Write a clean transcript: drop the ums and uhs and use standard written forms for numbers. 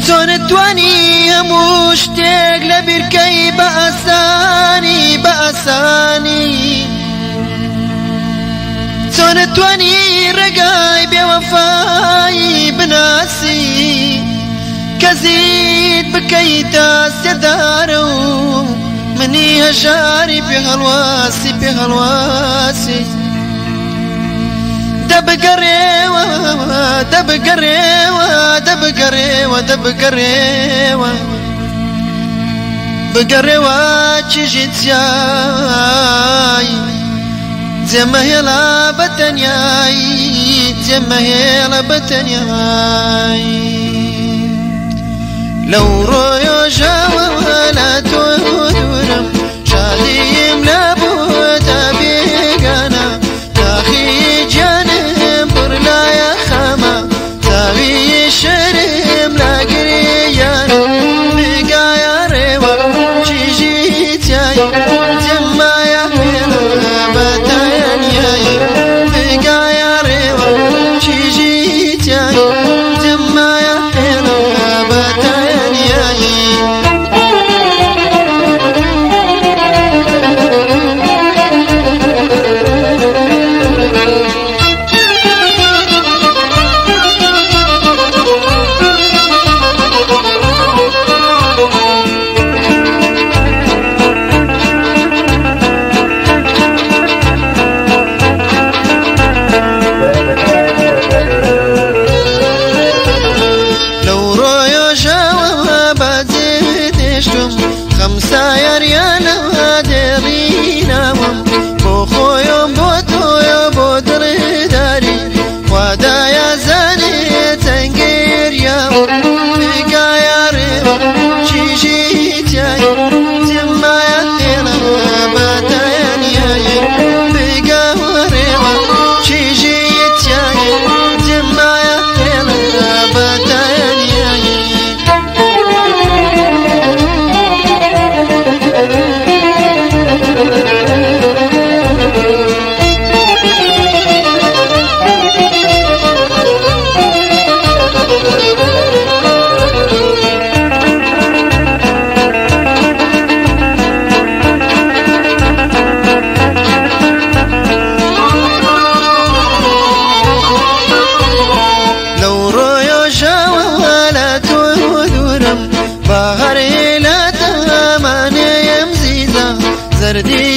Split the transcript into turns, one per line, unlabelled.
چۆن توانی هەموو شتێک لە بیرکەی بە ئاسانی بە ئاسانی چۆن توانی ڕێگای بێوەفایی بناسی کەزیت بکەیتە سێدارە و منی هەژاری پێ هەڵواسی پێ هەڵواسی دەبگەڕێوە دەبگەڕێوە دەبگەڕێوە دەبگەڕێوە بگەڕێوە چیژی چیای جێمەهێڵە بە تەنیایی جێمەهێڵە بە تەنیایی لەو ڕۆژەوە لە تۆ دوورم شادیم لە بۆتە بێگانە داخی گیانم پڕ لایە خەمە تاوی شەرم لە گریانە بگایە ڕێوە چیژی چیای جەمایە هێڵە بە تەنیایی بگایە ڕێوە چیژی چیای جەمایە هێڵە بە تەنیایی. لەو ڕۆژەوە بەجێهێشتم خەمسایاریانەوە دێڕیناوم بۆ خۆیۆم بۆ تۆیۆ بۆ دڵداری وادایە زانێ تەنگێریاوم بگایە ڕێوە چیژی تیای جێمایە هێڵە بە تەنیایی بگەڕێوە چیژی تیای جێمایە هێڵە بە تەنیایی. لەو ڕۆژەوە لە تۆ دوورم بەهارێ لە تەمانێم زیزە زەردی